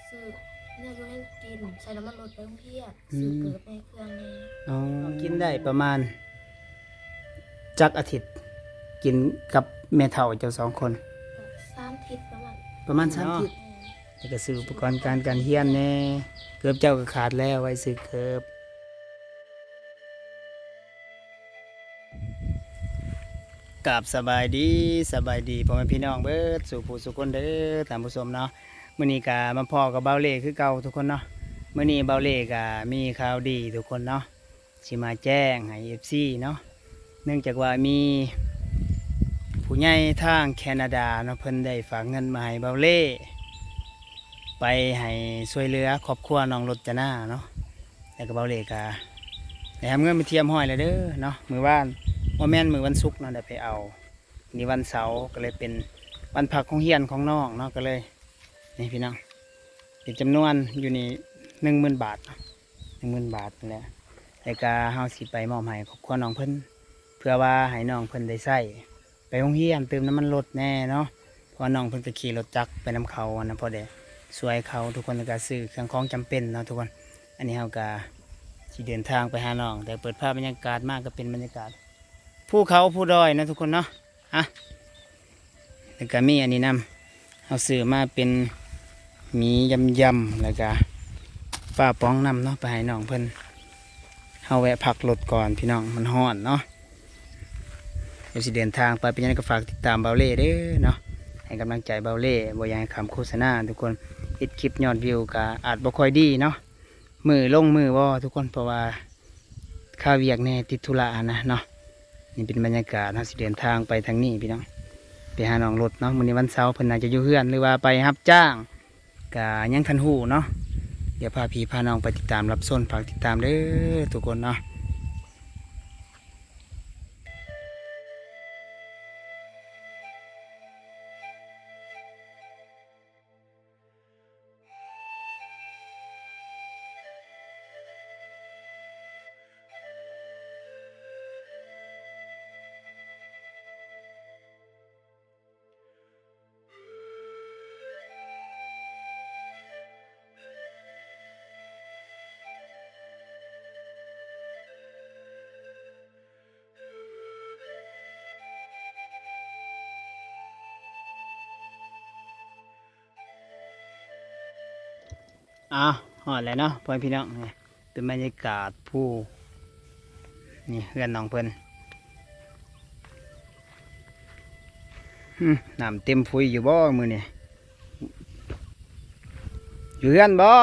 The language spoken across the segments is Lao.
ຊື້ແນວຢູ່ແນວກິນ ໃສ່ນ້ຳມັນລົດໄປໂຮງຮຽນ ອືມ ຊື້ເກີບແດ່ ເຄື່ອງແດ່. ອໍ ກິນໄດ້ປະມານຈັກອາທິດ? ກິນກັບແມ່ເຖົ້າເຈົ້າສອງຄົນ? ກໍສາມທິດປະມານ ປະມານສາມທິດ. ແມ່ນ. ແລ້ວກໍຊື້ອຸປະກອນການ ການຮຽນແດ່ ເກີບເຈົ້າກໍຂາດແລ້ວ ໄວ້ຊື້ເກີບ. ກາບສະບາຍດີ ສະບາຍດີພໍ່ແມ່ພີ່ນ້ອງເບິດສູ່ຜູ້ສູ່ຄົນເດີທ່ານຜູ້ຊົມເນາະ. ມື້ນີ້ກໍມາພໍ້ກັບບ່າວເລ່ຄືເກົ່າທຸກຄົນເນາະ. ມື້ນີ້ບ່າວເລ່ກໍມີຂ່າວດີທຸກຄົນເນາະ ຊິມາແຈ້ງໃຫ້ເອັຟຊີເນາະ. ເນື່ອງຈາກວ່າມີຜູ້ໃຫຍ່ທາງແຄນາດາເນາະ ເພິ່ນໄດ້ຝາກເງິນມາໃຫ້ບ່າວເລ່ ໄປໃຫ້ຊ່ວຍເຫຼືອຄອບຄົວນ້ອງລົດຈະນາເນາະ. ແລ້ວກໍບ່າວເລ່ກໍໄດ້ຮັບເງິນໄປຮຽບຮ້ອຍແລ້ວເດີເນາະ. ມື້ວານ ບໍ່ແມ່ນ ມື້ວັນສຸກເນາະ ໄດ້ໄປເອົາ. ນີ້ວັນເສົາ ກໍເລີຍເປັນວັນພັກໂຮງຮຽນຂອງນ້ອງເນາະ ກໍເລີຍ ນີ້ພີ່ນ້ອງ ເປັນຈຳນວນຢູ່ນີ້ໜຶ່ງໝື່ນບາດເນາະ ໜຶ່ງໝື່ນບາດນີ້ແຫຼະ. ແລ້ວກໍເຮົາຊິໄປມອບໃຫ້ຄອບຄົວນ້ອງເພິ່ນ ເພື່ອວ່າໃຫ້ນ້ອງເພິ່ນໄດ້ໃຊ້ໄປໂຮງຮຽນ ເຕີມນ້ຳມັນລົດແດ່ເນາະ ເພາະວ່ານ້ອງເພິ່ນກໍຂີ່ລົດຈັກໄປນຳເຂົາຫັ້ນນະ ພໍໄດ້ຊ່ວຍເຂົາທຸກຄົນ ແລ້ວກໍຊື້ເຄື່ອງຂອງຈຳເປັນເນາະທຸກຄົນ. ອັນນີ້ເຮົາກໍຊິເດີນທາງໄປຫານ້ອງ ແຕ່ເປີດພາບບັນຍາກາດມາກໍເປັນບັນຍາກາດພູເຂົາພູດອຍເນາະທຸກຄົນເນາະ. ອ່ະ ແລ້ວກໍມີອັນນີ້ນຳ ເຮົາຊື້ມາເປັນໝີຢຳໆ ແລ້ວກໍປາປ໋ອງນຳເນາະ ໄປໃຫ້ນ້ອງເພິ່ນ. ເຮົາແວະພັກລົດກ່ອນພີ່ນ້ອງ ມັນຮ້ອນເນາະ. ດຽວຊິເດີນທາງໄປ ເປັນຫຍັງໃດກໍຝາກຕິດຕາມບ່າວເລ່ເດີເນາະ ໃຫ້ກຳລັງໃຈບ່າວເລ່. ບໍ່ຢາກໃຫ້ຂ້າມໂຄສະນາທຸກຄົນ ເຮັດຄລິບຍອດວິວກໍອາດບໍ່ຄ່ອຍດີເນາະ ມື້ລົງມື້ບໍ່ທຸກຄົນ ເພາະວ່າຄາວຽກແດ່ ຕິດທຸລະຫັ້ນນະເນາະ. ນີ້ເປັນບັນຍາກາດ ເຮົາຊິເດີນທາງໄປທາງນີ້ພີ່ນ້ອງ ໄປຫານ້ອງລົດເນາະ. ມື້ນີ້ວັນເສົາ ເພິ່ນໜ້າຈະຢູ່ເຮືອນ ຫຼືວ່າໄປຮັບຈ້າງ ກະຍັງທັນຮູ້ເນາະ. ດຽວພາພີ່ພານ້ອງໄປຕິດຕາມຮັບຊົມ ຝາກຕິດຕາມເດີທຸກຄົນເນາະ. ອ້າວ ຮອດແລ້ວເນາະ ພໍ່ແມ່ພີ່ນ້ອງ. ນີ້ເປັນບັນຍາກາດພູ ນີ້ເຮືອນນ້ອງເພິ່ນ. ຫື ນ້ຳເຕັມຟຸຍຢູ່ບໍ່ມື້ນີ້? ຢູ່ເຮືອນບໍ່?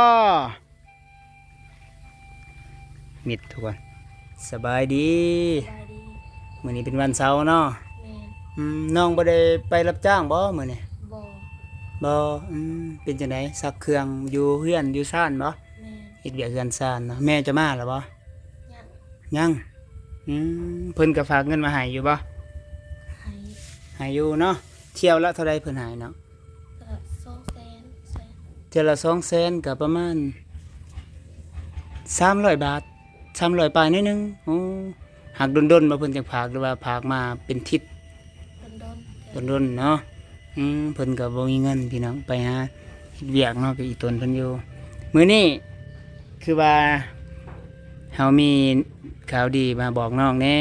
ມິດທຸກຄົນ. ສະບາຍດີ. ສະບາຍດີ. ມື້ນີ້ເປັນວັນເສົາເນາະ? ແມ່ນ. ອືມ ນ້ອງບໍ່ໄດ້ໄປຮັບຈ້າງບໍ່ມື້ນີ້? ບໍ່. ບໍ່. ອືມ ເປັນຈັ່ງໃດ ຊັກເຄື່ອງຢູ່ເຮືອນຢູ່ຊານບໍ່? ແມ່ນ. ເຮັດວຽກເຮືອນຊານເນາະ. ແມ່ເຈົ້າມາແລ້ວບໍ່? ຍັງ. ຍັງ. ອືມ ເພິ່ນກໍຝາກເງິນມາໃຫ້ຢູ່ບໍ່? ໃຫ້. ໃຫ້ຢູ່ເນາະ. ຖ້ຽວລະເທົ່າໃດເພິ່ນໃຫ້ເນາະ? ເທື່ອລະສອງແສນ. ເທື່ອລະສອງແສນກໍປະມານສາມຮ້ອຍບາດ ສາມຮ້ອຍປາຍໜ້ອຍໜຶ່ງ. ໂອ້ ຫາກດົນໆບໍ່ເພິ່ນຈັ່ງຝາກ ຫຼືວ່າຝາກມາເປັນທິດ? ດົນໆ. ດົນໆເນາະ. ອືມ ເພິ່ນກໍບໍ່ມີເງິນພີ່ນ້ອງ ໄປຫາເຮັດວຽກເນາະ ກໍອີ່ຕົນເພິ່ນຢູ່. ມື້ນີ້ຄືວ່າເຮົາມີຂ່າວດີມາບອກນ້ອງແດ່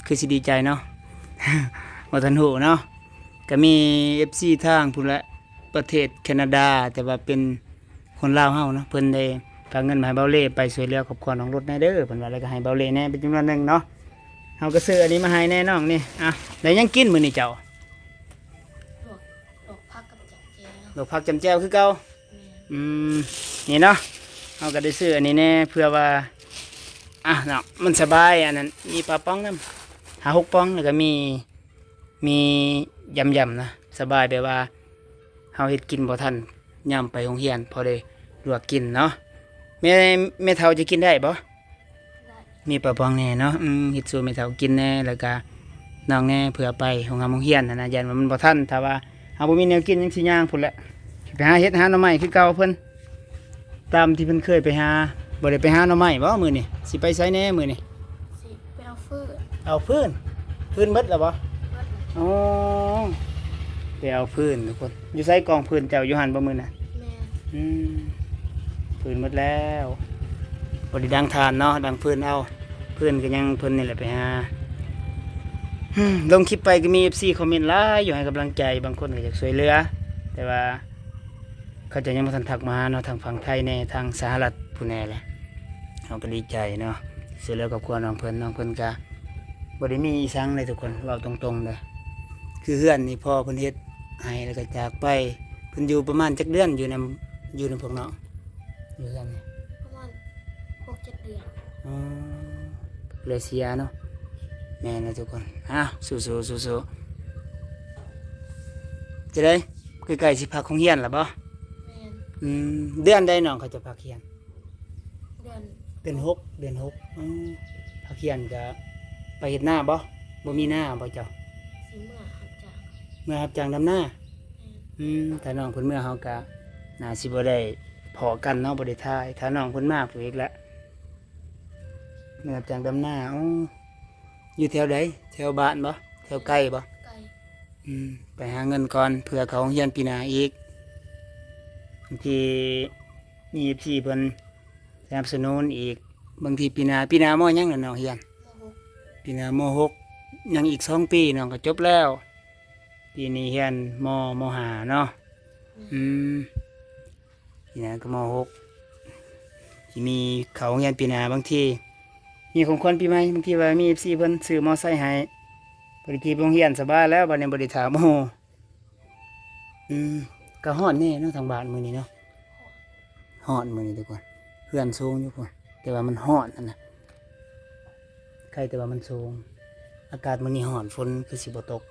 ຄືຊິດີໃຈເນາະ? ບໍ່ທັນຮູ້ເນາະ. ກໍມີເອັຟຊີທາງພຸ້ນແຫຼະ ປະເທດແຄນາດາ ແຕ່ວ່າເປັນຄົນລາວເຮົາເນາະ ເພິ່ນໄດ້ຝາກເງິນມາໃຫ້ບ່າວເລ່ໄປຊ່ວຍເຫຼືອຄອບຄົວນ້ອງລົດແດ່ເດີ ເພິ່ນວ່າ ແລ້ວກໍໃຫ້ບ່າວເລ່ແດ່ເປັນຈຳນວນໜຶ່ງເນາະ. ເຮົາກໍຊື້ອັນນີ້ມາໃຫ້ແດ່ນ້ອງນີ້. ອ່ະ ໄດ້ຫຍັງກິນມື້ນີ້ເຈົ້າ? ລວກ ລວກຜັກກັບຈ້ຳແຈ່ວ. ລວກຜັກຈ້ຳແຈ່ວຄືເກົ່າ? ແມ່ນ. ອືມ ນີ້ເນາະ ເຮົາກໍໄດ້ຊື້ອັນນີ້ແດ່ ເພື່ອວ່າ ອ່ະເນາະ ມັນສະບາຍ. ອັນນັ້ນມີປາປ໋ອງນຳ ຫ້າຫົກປ໋ອງ ແລ້ວກໍມີ ມີຢຳໆນະ ສະບາຍ ແບບວ່າເຮົາເຮັດກິນບໍ່ທັນ ຍາມໄປໂຮງຮຽນ ພໍໄດ້ລວກກິນເນາະ. ແມ່ ແມ່ເຖົ້າຈະກິນໄດ້ບໍ່? ໄດ້. ມີປາປ໋ອງແດ່ເນາະ. ອືມ ເຮັດສູ່ແມ່ເຖົ້າກິນແດ່ ແລ້ວກະນ້ອງແດ່ ເພື່ອໄປໂຮງຮຳໂຮງຮຽນຫັ້ນນະ ຢ້ານວ່າມັນບໍ່ທັນ. ຖ້າວ່າເຮົາບໍ່ມີແນວກິນ ຍັງຊິຍ່າງພຸ້ນແຫຼະ ຊິໄປຫາເຫັດຫາໜໍ່ໄມ້ຄືເກົ່າເພິ່ນ ຕາມທີ່ເພິ່ນເຄີຍໄປຫາ. ບໍ່ໄດ້ໄປຫາໜໍ່ໄມ້ບໍ່ມື້ນີ້? ຊິໄປໃສແດ່ມື້ນີ້? ຊິໄປເອົາຟືນ. ເອົາຟືນ? ຟືນໝົດແລ້ວບໍ່? ໝົດແລ້ວ. ອໍ ໄປເອົາຟືນທຸກຄົນ. ຢູ່ໃສກອງຟືນເຈົ້າ? ຢູ່ຫັ້ນບໍ່ມື້ນະ? ແມ່ນ. ອືມ ຟືນໝົດແລ້ວ ບໍ່ໄດ້ດັງຖ່ານເນາະ ດັງຟືນເອົາ ຟືນກໍຍັງເພິ່ນນີ້ແຫຼະໄປຫາ ອືມ ລົງຄລິບໄປກໍມີເອັຟຊີຄອມເມັນຫຼາຍຢູ່ໃຫ້ກຳລັງໃຈ ບາງຄົນກໍຢາກຊ່ວຍເຫຼືອ ແຕ່ວ່າ ເຂົາເຈົ້າຍັງບໍ່ທັນທັກມາຫາເນາະ ທາງຝັ່ງໄທແດ່ ທາງສະຫະລັດພຸ້ນແດ່ແຫຼະ ເຮົາກໍດີໃຈເນາະ ຊ່ວຍເຫຼືອຄອບຄົວນ້ອງເພິ່ນ ນ້ອງເພິ່ນກະບໍ່ໄດ້ມີອີ່ສັງເດ້ທຸກຄົນ ເວົ້າຕົງໆເດີ ຄືເຮືອນນີ້ພໍ່ເພິ່ນເຮັດໃຫ້ແລ້ວກໍຈາກໄປ ເພິ່ນຢູ່ປະມານຈັກເດືອນ ຢູ່ນຳ ຢູ່ນຳພວກນ້ອງ ຢູ່ເຮືອນນີ້ ປະມານຫົກເຈັດເດືອນ ອໍ ເລີຍເສຍເນາະ ແມ່ນແລ້ວທຸກຄົນ ອ້າວ ສູ້ໆ ສູ້ໆ ຈະໄດ້ ໃກ້ໆຊິພັກໂຮງຮຽນແລ້ວບໍ່? ແມ່ນ ອືມ ເດືອນໃດນ້ອງເຂົາຈະພັກຮຽນ? ເດືອນ ເດືອນຫົກ ເດືອນຫົກ ອືມ ພັກຮຽນກະໄປເຮັດນາບໍ່? ບໍ່ມີນາບໍ່ເຈົ້າ? ຊິເມືອຮັບຈ້າງ ເມືອຮັບຈ້າງດຳນາ ແມ່ນ ອືມ ຖ້ານ້ອງເພິ່ນເມືອເຮົາກະໜ້າຊິບໍ່ໄດ້ພໍ້ກັນເນາະ ບໍ່ໄດ້ຖ່າຍ ຖ້ານ້ອງເພິ່ນມາພຸ້ນອີກລະ ເມືອຮັບຈ້າງດຳນາ ອໍ ຢູ່ແຖວໃດ? ແຖວບ້ານບໍ່? ແຖວໄກບໍ່? ໄກ ອືມ ໄປຫາເງິນກ່ອນ ເພື່ອເຂົ້າໂຮງຮຽນປີໜ້າອີກ ບາງທີມີເອັຟຊີເພິ່ນສະໜັບສະໜູນອີກ ບາງທີປີໜ້າ ປີໜ້າ ມໍ ຫຍັງລະນ້ອງຮຽນ? ມໍຫົກ ປີໜ້າ ມໍຫົກ ຍັງອີກສອງປີນ້ອງກໍຈົບແລ້ວ ປີນີ້ຮຽນ ມໍ ມໍຫ້າເນາະ ແມ່ນ ອືມ ປີໜ້າກໍມໍຫົກ ຊິມີເຂົ້າໂຮງຮຽນປີໜ້າ ບາງທີມີຂອງຂວັນປີໃໝ່ ບາງທີວ່າມີເອັຟຊີເພິ່ນຊື້ມໍໄຊໃຫ້ ພໍໄດ້ຂີ່ໄປໂຮງຮຽນສະບາຍແລ້ວ ບັດນີ້ບໍ່ໄດ້ຖ້າໝູ່ ອືມ ກໍຮ້ອນແດ່ເນາະ ທາງບ້ານມື້ນີ້ເນາະ ຮ້ອນມື້ນີ້ທຸກຄົນ ເຮືອນສູງຢູ່ພຸ້ນ ແຕ່ວ່າມັນຮ້ອນຫັ້ນນະ ໄຄແຕ່ວ່າມັນສູງ ອາກາດມື້ນີ້ຮ້ອນ ຝົນຄືຊິບໍ່ຕົກ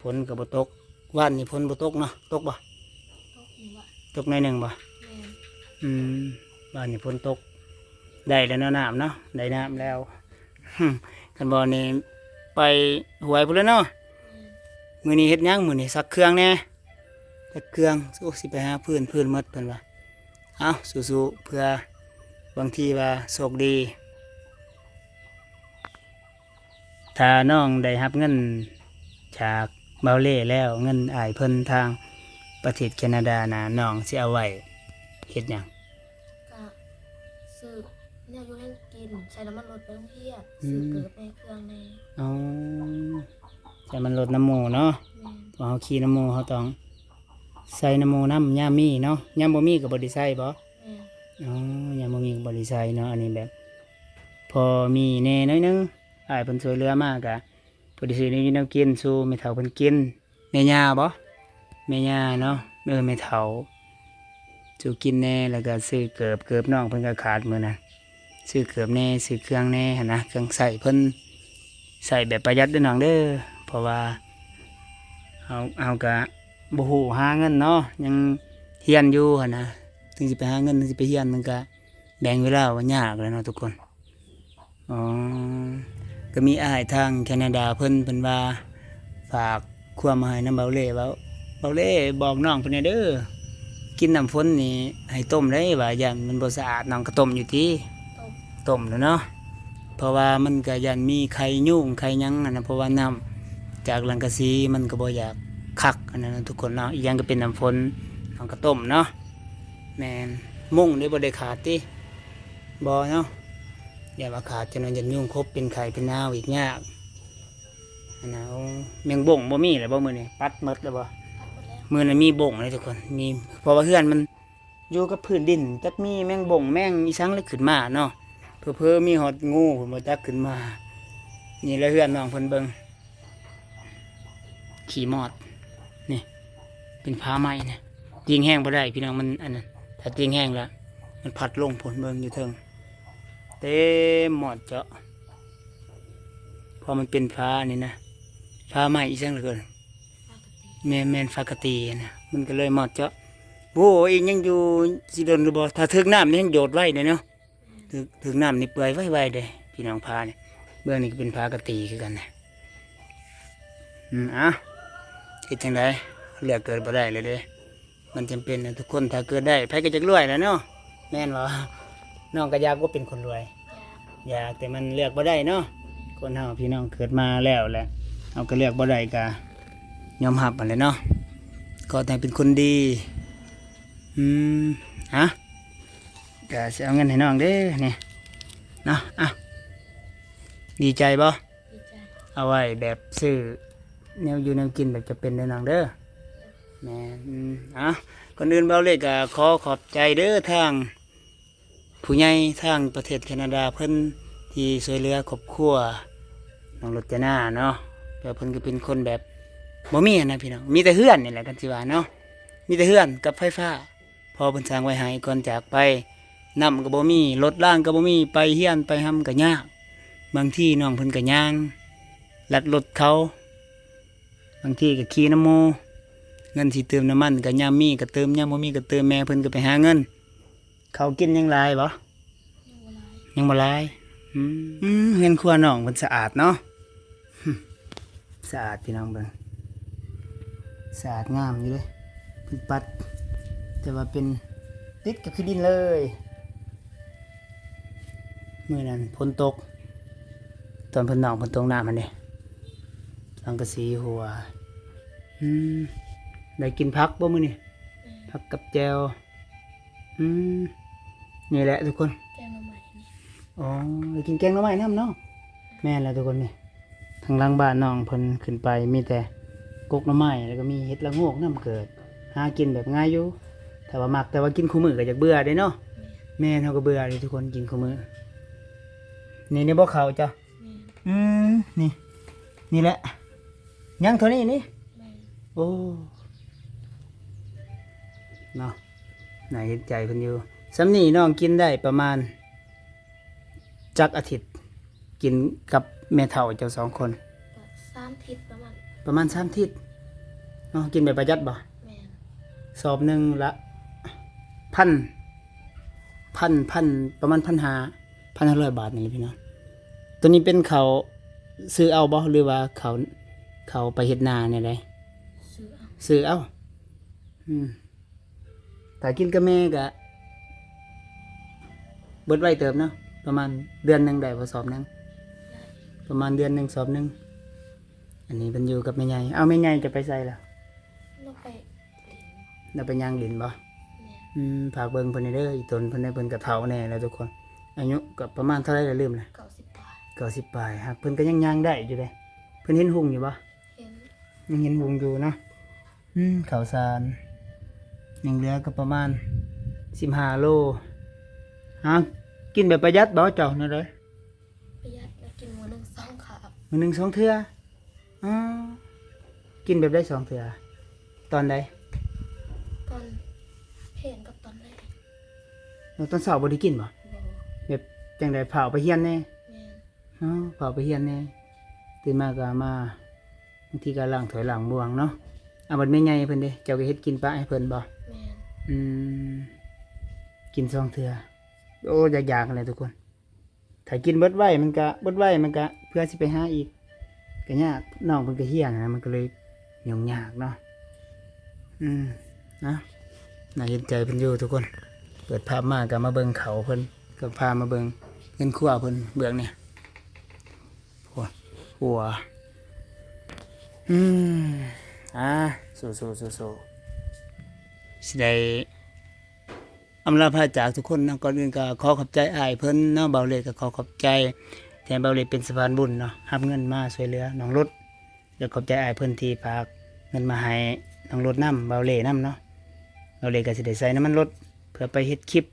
ຝົນກໍບໍ່ຕົກ ວານນີ້ຝົນບໍ່ຕົກເນາະ ຕົກບໍ່? ຕົກຢູ່ວະ ຕົກໜ້ອຍໜຶ່ງບໍ່? ແມ່ນ ອືມ ວານນີ້ຝົນຕົກ ໄດ້ແລ້ວເນາະ ນ້ຳເນາະ ໄດ້ນ້ຳແລ້ວ ຄັນບໍ່ນີ້ໄປຫ້ວຍພຸ້ນແຫຼະເນາະ ແມ່ນ ມື້ນີ້ເຮັດຫຍັງ? ມື້ນີ້ຊັກເຄື່ອງແດ່ ຈັກເຄື່ອງ ໂອ້ ຊິໄປຫາຟືນ ຟືນໝົດເພິ່ນວ່າ ເອົ້າ ສູ້ໆ ເພື່ອບາງທີວ່າໂຊກດີ ຖ້ານ້ອງໄດ້ຮັບເງິນຈາກບ່າວເລ່ແລ້ວ ເງິນອ້າຍເພິ່ນທາງປະເທດແຄນາດານະ ນ້ອງຊິເອົາໄວ້ເຮັດຫຍັງ? ກະຊື້ແນວຢູ່ແນວກິນ ໃສ່ນ້ຳມັນລົດໄປໂຮງຮຽນ ອືມ ຊື້ເກີບແດ່ ເຄື່ອງແດ່ ອໍ ໃສ່ນ້ຳມັນລົດນຳໝູ່ເນາະ ແມ່ນ ເພາະເຮົາຂີ່ນຳໝູ່ ເຮົາຕ້ອງໃສ່ນຳໝູ່ນຳ ຍາມມີເນາະ ຍາມບໍ່ມີກໍບໍ່ໄດ້ໃສ່ບໍ? ແມ່ນ ອໍ ຍາມບໍ່ມີກໍບໍ່ໄດ້ໃສ່ເນາະ ອັນນີ້ແບບພໍມີແດ່ໜ້ອຍໜຶ່ງ ອ້າຍເພິ່ນຊ່ວຍເຫຼືອມາກະພໍໄດ້ຊື້ແນວຢູ່ແນວກິນສູ່ແມ່ເຖົ້າເພິ່ນກິນ. ແມ່ຍ່າບໍ? ແມ່ຍ່າເນາະ ເອີ ແມ່ເຖົ້າ ສູ່ກິນແດ່ ແລ້ວກໍຊື້ເກີບ ເກີບນ້ອງເພິ່ນກໍຂາດມື້ນັ້ນ ຊື້ເກີບແດ່ ຊື້ເຄື່ອງແດ່ຫັ້ນນະ ເຄື່ອງໃຊ້ເພິ່ນ ໃຊ້ແບບປະຢັດເດີນ້ອງເດີ ເພາະວ່າເຮົາ ເຮົາກໍບໍ່ຮູ້ຫາເງິນເນາະ ຍັງຮຽນຢູ່ຫັ້ນນະ ເຖິງຊິໄປຫາເງິນ ເຖິງຊິໄປຮຽນ ມັນກໍແບ່ງເວລາວ່າຍາກແຫຼະເນາະທຸກຄົນ. ອໍ ກໍມີອ້າຍທາງແຄນາດາເພິ່ນ ເພິ່ນວ່າຝາກຄວາມມາໃຫ້ນຳເບົາເລ່ ເວົ້າ ເບົາເລ່ບອກນ້ອງເພິ່ນແດ່ເດີ ກິນນ້ຳຝົນນີ້ໃຫ້ຕົ້ມເດ້ ວ່າຢ້ານມັນບໍ່ສະອາດ ນ້ອງກໍຕົ້ມຢູ່ຕິ? ຕົ້ມ ຕົ້ມແລ້ວເນາະ ເພາະວ່າມັນກໍຢ້ານມີໄຂ່ຍຸງໄຂ່ຫຍັງຫັ້ນນະ ເພາະວ່ານ້ຳຈາກສັງກະສີມັນກໍບໍ່ຢາກຄັກຫັ້ນນະທຸກຄົນເນາະ ອີກຢ່າງກໍເປັນນ້ຳຝົນ ນ້ອງກໍຕົ້ມເນາະ ແມ່ນ ມຸ້ງນີ້ບໍ່ໄດ້ຂາດຕິ? ບໍ່ເນາະ ຢ້ານວ່າຂາດ ຈະນອນຢ້ານຍຸງຂົບ ເປັນໄຂ້ເປັນໜາວອີກຍາກຫັ້ນນະ. ໂອ້ ແມງບົງບໍ່ມີແລ້ວບໍ່ມື້ນີ້? ປັດໝົດແລ້ວບໍ່? ມື້ນັ້ນມີບົງເດ້ທຸກຄົນ ມີ ເພາະວ່າເຮືອນມັນຢູ່ກັບພື້ນດິນ ຈັກມີແມງບົງແມງອີ່ສັງແລ້ວຂຶ້ນມາເນາະ ເຜີໆມີຮອດງູພຸ້ນບໍ່ຈັກຂຶ້ນມາ. ນີ້ແຫຼະເຮືອນນ້ອງເພິ່ນເບິ່ງ ຂີ້ມອດ ນີ້ ເປັນຝາໄມ້ນະ ຕີງແຮງບໍ່ໄດ້ພີ່ນ້ອງ ມັນອັນນັ້ນ ຖ້າຕີງແຮງລະມັນພັດລົງພຸ້ນ ເບິ່ງຢູ່ເທິງ ເຕັມມອດເຈາະ ເພາະມັນເປັນຝານີ້ນະ ຝາໄມ້ອີ່ສັງເລີຍ ແມ່ນ ແມ່ນຝາກະຕີນະ ມັນກໍເລີຍມອດເຈາະ. ໂອ້ຍ ຍັງຢູ່ຊິດົນຫຼືບໍ່ ຖ້າຖືກນ້ຳນີ້ແຮງໂຍດໄວເດ້ເນາະ. ຖືກ ຖືກນ້ຳນີ້ເປື່ອຍໄວໆເດ້ພີ່ນ້ອງ ຝານີ້ ເບື້ອງນີ້ກໍເປັນຝາກະຕີຄືກັນນະ. ອືມ ເອົ້າ ເຮັດຈັ່ງໃດ ເລືອກເກີດບໍ່ໄດ້ແລ້ວເດ້ ມັນຈຳເປັນນະທຸກຄົນ ຖ້າເກີດໄດ້ ໃຜກໍຢາກລວຍແຫຼະເນາະ ແມ່ນບໍ່? ນ້ອງກໍຢາກບໍ່ເປັນຄົນລວຍ ຢາກ ແຕ່ມັນເລືອກບໍ່ໄດ້ເນາະ ຄົນເຮົາພີ່ນ້ອງ ເກີດມາແລ້ວແຫຼະ ເຮົາກໍເລືອກບໍ່ໄດ້ ກໍຍອມຮັບຫັ້ນແຫຼະເນາະ ຂໍແຕ່ເປັນຄົນດີ. ອືມ ຮະ ກະຊິເອົາເງິນໃຫ້ນ້ອງເດ້ນີ້ເນາະ. ອ່ະ ດີໃຈບໍ່? ດີໃຈ. ເອົາໄວ້ແບບຊື້ແນວຢູ່ແນວກິນແບບຈຳເປັນເດີນ້ອງເດີ. ແມ່ນ. ອືມ ອ່ະ ກ່ອນອື່ນເບົາເລກກະຂໍຂອບໃຈເດີທາງ ຜູ້ໃຫຍ່ທາງປະເທດແຄນາດາເພິ່ນທີ່ຊ່ວຍເຫຼືອຄອບຄົວນ້ອງລົດຈະນາເນາະ. ແລ້ວເພິ່ນກໍເປັນຄົນແບບບໍ່ມີຫັ້ນນະພີ່ນ້ອງ, ມີແຕ່ເຮືອນນີ້ແຫຼະ ຄັນຊິວ່າເນາະ, ມີແຕ່ເຮືອນກັບໄຟຟ້າ ພໍ່ເພິ່ນສ້າງໄວ້ໃຫ້ກ່ອນຈາກໄປ. ນ້ຳກໍບໍ່ມີ, ລົດລາງກໍບໍ່ມີ, ໄປຮຽນໄປຮ່ຳກໍຍາກ. ບາງທີນ້ອງເພິ່ນກໍຍ່າງລັດລົດເຂົາ, ບາງທີກໍຂີ່ນຳໝູ່. ເງິນຊິເຕີມນ້ຳມັນກໍຍາມມີກໍເຕີມ, ຍາມບໍ່ມີກໍເຕີມ. ແມ່ເພິ່ນກໍໄປຫາເງິນ. ເຂົາກິນຍັງຫຼາຍບໍ່? ຍັງບໍ່ຫຼາຍ. ຍັງບໍ່ຫຼາຍ. ອືມ ອືມ ເຮືອນຄົວນ້ອງເພິ່ນສະອາດເນາະ. ສະອາດ ພີ່ນ້ອງເບິ່ງ, ສະອາດງາມຢູ່ເດ້. ເພິ່ນປັດ ແຕ່ວ່າເປັນຕິດກັບທີ່ດິນເລີຍ. ມື້ນັ້ນຝົນຕົກ ຕອນເພິ່ນນ້ອງເພິ່ນຕົກນ້ຳຫັ້ນເດ້, ສັງກະສີຮົ່ວ. ອືມ ໄດ້ກິນຜັກບໍ່ມື້ນີ້? ແມ່ນ. ຜັກກັບແຈ່ວ. ອືມ ນີ້ແຫຼະທຸກຄົນ, ແກງໜໍ່ໄມ້ນີ້. ອໍ ໄດ້ກິນແກງໜໍ່ໄມ້ນຳເນາະ. ແມ່ນແລ້ວທຸກຄົນ, ນີ້ທາງຫຼັງບ້ານນ້ອງເພິ່ນຂຶ້ນໄປມີແຕ່ກົກໜໍ່ໄມ້ ແລ້ວກໍມີເຫັດລະໂງກນຳ. ເກີດຫາກິນແບບງ່າຍຢູ່, ຖ້າວ່າມັກ, ແຕ່ວ່າກິນຄູ່ມື້ກໍຢາກເບື່ອເດ້ເນາະ. ແມ່ນ. ແມ່ນ, ເຮົາກໍເບື່ອເດ້ທຸກຄົນ ກິນຄູ່ມື້. ນີ້ ນີ້ບໍ່ເຂົ້າເຈົ້າ? ແມ່ນ. ອືມ ນີ້ ນີ້ແຫຼະ. ຍັງເທົ່ານີ້ນີ້? ແມ່ນ. ໂອ້ ເນາະ, ໜ້າເຫັນໃຈເພິ່ນຢູ່. ສ່ຳນີ້ນ້ອງກິນໄດ້ປະມານຈັກອາທິດ? ກິນກັບແມ່ເຖົ້າເຈົ້າສອງຄົນ? ກໍສາມທິດປະມານ. ປະມານສາມທິດເນາະ. ກິນແບບປະຢັດບໍ່? ແມ່ນ. ສອບໜຶ່ງລະພັນ ພັນ ພັນ ປະມານພັນຫ້າ ພັນຫ້າຮ້ອຍບາດນີ້ແຫຼະພີ່ນ້ອງ. ໂຕນີ້ເປັນເຂົ້າຊື້ເອົາບໍ່ ຫຼືວ່າເຂົ້າ ເຂົ້າໄປເຮັດນາແນວໃດ? ຊື້ເອົາ. ຊື້ເອົາ. ອືມ ຖ້າກິນກັບແມ່ກະເບິດໄວເຕີບເນາະ, ປະມານເດືອນໜຶ່ງໄດ້ບໍ່ສອບໜຶ່ງ? ໄດ້. ປະມານເດືອນໜຶ່ງສອບໜຶ່ງ. ອັນນີ້ເພິ່ນຢູ່ກັບແມ່ໃຫຍ່. ເອົາ ແມ່ໃຫຍ່ຈະໄປໃສລະ? ລາວໄປຫຼິ້ນ. ລາວໄປຍ່າງຫຼິ້ນບໍ່? ແມ່ນ. ອືມ ຝາກເບິ່ງເພິ່ນແດ່ເດີ, ອີ່ຕົນເພິ່ນເດ້ ເພິ່ນກໍເຖົ້າແດ່ແລ້ວທຸກຄົນ. ອາຍຸກໍປະມານເທົ່າໃດລະ ລືມລະ? ເກົ້າສິບປາຍ. ເກົ້າສິບປາຍ. ຫາກເພິ່ນກໍຍັງຍ່າງໄດ້ຢູ່ເດ້. ເພິ່ນເຫັນຮຸ່ງຢູ່ບໍ່? ເຫັນ. ຍັງເຫັນຮຸ່ງຢູ່ເນາະ. ອືມ ເຂົ້າສານຍັງເຫຼືອກໍປະມານສິບຫ້າໂລ. ຫາ ກິນແບບປະຢັດບໍ່ເຈົ້າ ແນວໃດ? ປະຢັດ ແລ້ວກິນມື້ໜຶ່ງສອງຄາບ. ມື້ໜຶ່ງສອງເທື່ອ? ອໍ ກິນແບບໃດສອງເທື່ອ? ຕອນໃດ? ຕອນພຽງກັບຕອນແລງ. ແລ້ວຕອນເຊົ້າບໍ່ໄດ້ກິນບໍ່? ບໍ່. ແບບຈັ່ງໃດ? ຟ້າວໄປຮຽນແດ່? ແມ່ນ. ອໍ ຟ້າວໄປຮຽນແດ່, ຕື່ນມາກໍມາ, ບາງທີກໍລ້າງຖ້ວຍລ້າງບ່ວງເນາະ. ອາ ບັດແມ່ໃຫຍ່ເພິ່ນເດ ເຈົ້າກໍເຮັດກິນປະໃຫ້ເພິ່ນບໍ່? ແມ່ນ. ອືມ ກິນສອງເທື່ອ. ໂອ້ ຢາກໆຫັ້ນແຫຼະທຸກຄົນ, ຖ້າກິນເບິດໄວມັນກະ ເບິດໄວມັນກະເພື່ອຊິໄປຫາອີກ ກະຍາກ. ນ້ອງເພິ່ນກະຮຽນນະ ມັນກໍເລີຍຫຍຸ້ງຍາກເນາະ. ອືມ ນະ ໜ້າເຫັນໃຈເພິ່ນຢູ່ທຸກຄົນ. ເປີດພາບມາກໍມາເບິ່ງເຂົາເພິ່ນ, ກໍພາມາເບິ່ງເຮືອນຄົວເພິ່ນເບື້ອງນີ້. ໂອ້ ຫົວ ອືມ ອ່າ ສູ້ໆ ສູ້ໆ ຊິໄດ້ ອຳລາພາຈາກທຸກຄົນເນາະ. ກ່ອນອື່ນກໍຂໍຂອບໃຈອ້າຍເພິ່ນເນາະ, ບ່າວເລກກໍຂໍຂອບໃຈ ທີ່ໃຫ້ບ່າວເລກເປັນສະພານບຸນເນາະ, ຮັບເງິນມາຊ່ວຍເຫຼືອນ້ອງລົດ. ແລະຂອບໃຈອ້າຍເພິ່ນທີ່ຝາກເງິນມາໃຫ້ນ້ອງລົດນຳ, ບ່າວເລກນຳເນາະ. ບ່າວເລກກໍຊິໄດ້ໃຊ້ນ້ຳມັນລົດ ເພື່ອໄປເຮັດຄລິບ,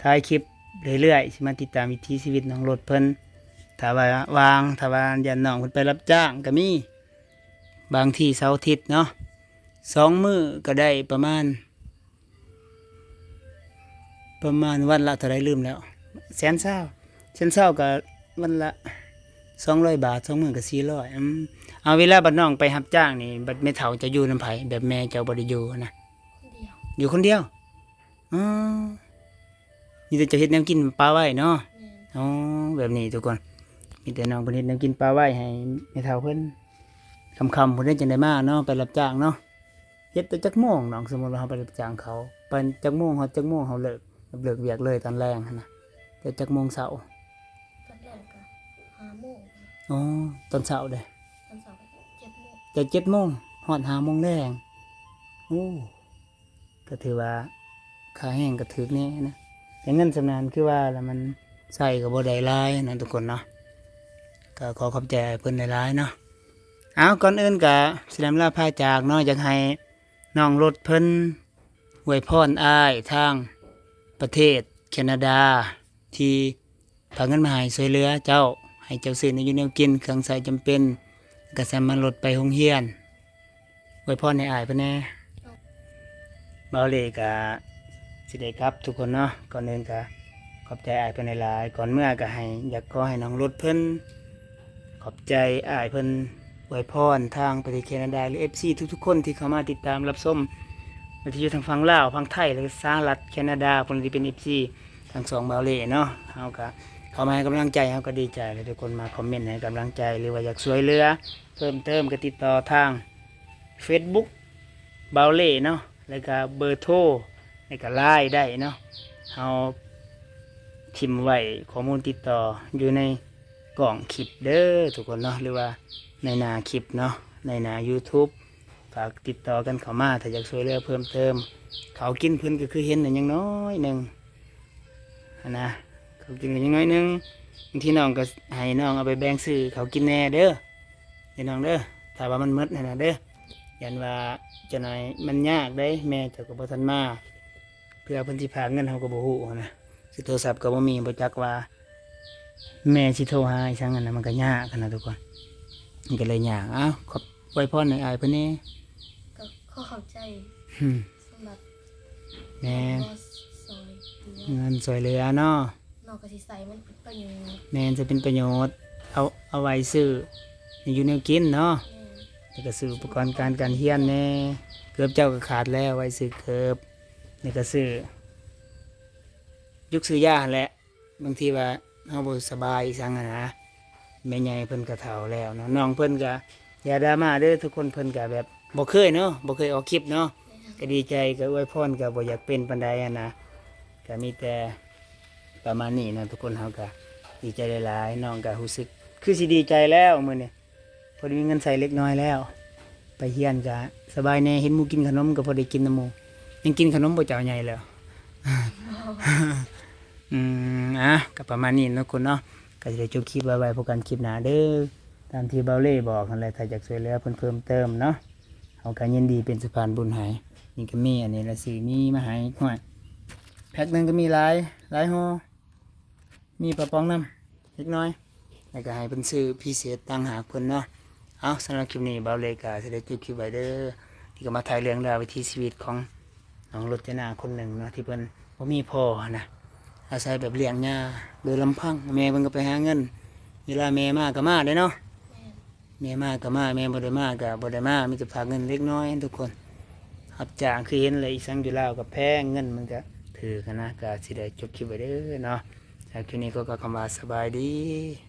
ຖ່າຍຄລິບເລື້ອຍໆ, ຊິມາຕິດຕາມວິຖີຊີວິດນ້ອງລົດເພິ່ນ. ຖ້າວ່າວ່າງ, ຖ້າວ່າຢ້ານນ້ອງເພິ່ນໄປຮັບຈ້າງກໍມີ, ບາງທີເສົາອາທິດເນາະ, ສອງມື້ກໍໄດ້ປະມານ ປະມານວັນລະເທົ່າໃດລືມແລ້ວ, ແສນຊາວ ແສນຊາວກໍວັນລະສອງຮ້ອຍບາດ, ສອງມື້ກໍສີ່ຮ້ອຍ. ອືມ ເອົາ ເວລາບັດນ້ອງໄປຮັບຈ້າງນີ້ ບັດແມ່ເຖົ້າຈະຢູ່ນຳໃຜ? ແບບແມ່ເຈົ້າບໍ່ໄດ້ຢູ່ນະ? ຄົນດຽວ. ຢູ່ຄົນດຽວ? ອໍ ມີແຕ່ເຈົ້າເຮັດແນວກິນປະໄວ້ເນາະ? ແມ່ນ. ອໍ ແບບນີ້ທຸກຄົນ, ມີແຕ່ນ້ອງເພິ່ນເຮັດແນວກິນປະໄວ້ໃຫ້ແມ່ເຖົ້າເພິ່ນ. ຄ່ຳໆພຸ້ນເດ້ ຈັ່ງໄດ້ມາເນາະ, ໄປຮັບຈ້າງເນາະ. ເຮັດແຕ່ຈັກໂມງນ້ອງ? ສົມມຸດວ່າເຮົາໄປຮັບຈ້າງເຂົາ, ໄປຈັກໂມງຮອດຈັກໂມງເຮົາເລີກ, ເລີກວຽກເລີຍຕອນແລງຫັ້ນນະ? ແຕ່ຈັກໂມງເຊົ້າ? ຕອນແລງກໍຫ້າໂມງ. ອໍ ຕອນເຊົ້າເດ້? ຕອນເຊົ້າກໍເຈັດໂມງ. ແຕ່ເຈັດໂມງຮອດຫ້າໂມງແລງ. ໂອ້ ກໍຖືວ່າ ຄ່າແຮງກໍຖືກແດ່ນະ ແຕ່ເງິນສ່ຳນັ້ນຄືວ່າລະ ມັນໃຊ້ກໍບໍ່ໄດ້ຫຼາຍນະທຸກຄົນເນາະ. ກໍຂໍຂອບໃຈອ້າຍເພິ່ນຫຼາຍໆເນາະ. ເອົາ ກ່ອນອື່ນກໍຊິລ່ຳລາພາຈາກເນາະ ຢາກໃຫ້ນ້ອງລົດເພິ່ນອວຍພອນອ້າຍທາງປະເທດແຄນາດາ ທີ່ ຝາກເງິນມາໃຫ້ຊ່ວຍເຫຼືອເຈົ້າ ໃຫ້ເຈົ້າຊື້ແນວຢູ່ແນວກິນ ເຄື່ອງໃຊ້ຈຳເປັນ ກະສາມາດລົດໄປໂຮງຮຽນ. ອວຍພອນໃຫ້ອ້າຍເພິ່ນແດ່. ເບົາເລ່ກະຊິໄດ້ກັບທຸກຄົນເນາະ. ກ່ອນອື່ນກະຂອບໃຈອ້າຍເພິ່ນຫຼາຍໆ. ກ່ອນເມືອກະໃຫ້ ຢາກຂໍໃຫ້ນ້ອງລົດເພິ່ນ ຂອບໃຈອ້າຍເພິ່ນ ອວຍພອນທາງປະເທດແຄນາດາ ຫຼື ເອັຟຊີ ທຸກໆຄົນທີ່ເຂົ້າມາຕິດຕາມຮັບຊົມ ບໍ່ວ່າຈະຢູ່ທາງຝັ່ງລາວ ຝັ່ງໄທ ຫຼື ສະຫະລັດ ແຄນາດາ ຜູ້ທີ່ເປັນ ເອັຟຊີ ທັງຊ່ອງເບົາເລ່ເນາະ. ເຮົາກໍເຂົ້າມາໃຫ້ກຳລັງໃຈ ເຮົາກໍດີໃຈແລ້ວ ທຸກຄົນມາຄອມເມັນໃຫ້ກຳລັງໃຈ ຫຼືວ່າຢາກຊ່ວຍເຫຼືອເພີ່ມເຕີມ ກໍຕິດຕໍ່ທາງເຟສບຸກເບົາເລ່ເນາະ ແລ້ວກໍເບີໂທ ແລ້ວກໍລາຍໄດ້ເນາະ. ເຮົາຖິ້ມໄວ້ຂໍ້ມູນຕິດຕໍ່ຢູ່ໃນກ້ອງຄລິບເດີທຸກຄົນເນາະ ຫຼືວ່າໃນໜ້າຄລິບເນາະ ໃນໜ້າຢູທູບ. ຝາກຕິດຕໍ່ກັນເຂົ້າມາ ຖ້າຢາກຊ່ວຍເຫຼືອເພີ່ມເຕີມ. ເຂົ້າກິນເພິ່ນກໍຄືເຫັນນະ ຍັງນ້ອຍໜຶ່ງຫັ້ນນະ ເຂົ້າກິນກໍຍັງນ້ອຍໜຶ່ງ. ບາງທີນ້ອງກໍໃຫ້ນ້ອງເອົາໄປແບ່ງຊື້ເຂົ້າກິນແດ່ເດີ ເດີນ້ອງເດີ ຖ້າວ່າມັນໝົດຫັ້ນນະເດີ. ຢ້ານວ່າຈັກໜ່ອຍມັນຍາກເດ້ ແມ່ເຈົ້າກໍບໍ່ທັນມາ ເທື່ອເພິ່ນຊິພາກເງິນເຮົາກໍບໍ່ຮູ້ຫັ້ນນະ ຊິໂທລະສັບກໍບໍ່ມີ ບໍ່ຈັກວ່າແມ່ຊິໂທຫາອີ່ຫຍັງຫັ້ນນະ ມັນກໍຍາກຫັ້ນນະທຸກຄົນ ມັນກໍເລີຍຍາກ. ເອົ້າ ຂອບ ອວຍພອນໃຫ້ອ້າຍເພິ່ນແດ່. ກໍຂໍຂອບໃຈ ອືມ ສຳລັບ ແມ່ນ ເງິນຊ່ອຍເຫຼືອ ເງິນຊ່ອຍເຫຼືອເນາະ. ນ້ອງກໍຊິໃຊ້ມັນເປັນປະໂຫຍດ ແມ່ນ ຈະເປັນປະໂຫຍດ ເອົາ ເອົາໄວ້ຊື້ແນວຢູ່ແນວກິນເນາະ ແມ່ນ ແລ້ວກໍຊື້ອຸປະກອນການ ການຮຽນແດ່. ເກີບເຈົ້າກໍຂາດແລ້ວ ໄວ້ຊື້ເກີບ ແລ້ວກໍຊື້ ຢຸກຊື້ຢາຫັ້ນແຫຼະ. ບາງທີວ່າເຮົາບໍ່ສະບາຍອີ່ຫຍັງຫັ້ນນະ ແມ່ໃຫຍ່ເພິ່ນກໍເຖົ້າແລ້ວເນາະ ນ້ອງເພິ່ນກໍ ຢ່າດຣາມາເດີທຸກຄົນ ເພິ່ນກໍແບບບໍ່ເຄີຍເນາະ ບໍ່ເຄີຍອອກຄລິບເນາະ ກໍດີໃຈ ກໍອວຍພອນ ກໍບໍ່ຢາກເປັນປານໃດຫັ້ນນະ. ກໍມີແຕ່ປະມານນີ້ເນາະທຸກຄົນ ເຮົາກໍດີໃຈຫຼາຍໆ. ນ້ອງກໍຮູ້ສຶກຄືຊິດີໃຈແລ້ວມື້ນີ້ ພໍໄດ້ມີເງິນໃຊ້ເລັກນ້ອຍແລ້ວ ໄປຮຽນກະສະບາຍແດ່ ເຫັນໝູ່ກິນຂະໜົມກະພໍໄດ້ກິນນຳໝູ່. ຍັງກິນຂະໜົມບໍ່ເຈົ້າໃຫຍ່ແລ້ວ? ອືມ ອ່ະ ກະປະມານນີ້ເນາະ ຄົນເນາະ ກະຊິໄດ້ຈົບຄລິບໄວໆ ພົບກັນຄລິບໜ້າເດີ. ຕາມທີ່ເບົາເລ່ບອກຫັ້ນແຫຼະ ຖ້າຢາກຊ່ວຍເຫຼືອເພິ່ນເພີ່ມເຕີມເນາະ ເຮົາກະຍິນດີເປັນສະພານບຸນໃຫ້. ນີ້ກະມີອັນນີ້ລະ ຊື້ມີມາໃຫ້ ຫ້ວຍ ແພັກໜຶ່ງກະມີຫຼາຍ ຫຼາຍຫໍ່. ມີປາປ໋ອງນຳເລັກນ້ອຍ ແລ້ວກໍໃຫ້ເພິ່ນຊື້ພິເສດຕ່າງຫາກເພິ່ນເນາະ. ເອົາ ສຳລັບຄລິບນີ້ ເບົາເລ່ກໍຊິໄດ້ຈົບຄລິບໄວ້ເດີ ທີ່ກໍມາຖ່າຍເລື່ອງລາວວິຖີຊີວິດຂອງນ້ອງລົດຈະນາຄົນໜຶ່ງເນາະ ທີ່ເພິ່ນບໍ່ມີພໍ່ຫັ້ນນະ ອາໄສແບບລ້ຽງຍ່າໂດຍລຳພັງ. ແມ່ເພິ່ນກໍໄປຫາເງິນ ເວລາແມ່ມາກໍມາເດ້ເນາະ ແມ່ນ ແມ່ມາກໍມາ ແມ່ບໍ່ໄດ້ມາກໍບໍ່ໄດ້ມາ ມີແຕ່ຝາກເງິນເລັກນ້ອຍທຸກຄົນ ຮັບຈ້າງຄືເຫັນແຫຼະ. ອີ່ຫຍັງຢູ່ລາວກໍແພງ ເງິນມັນກໍຖືກຫັ້ນນະ. ກໍຊິໄດ້ຈົບຄລິບໄວ້ເດີເນາະ. ສຳລັບຄລິບນີ້ກໍ ກໍຄຳວ່າສະບາຍດີ.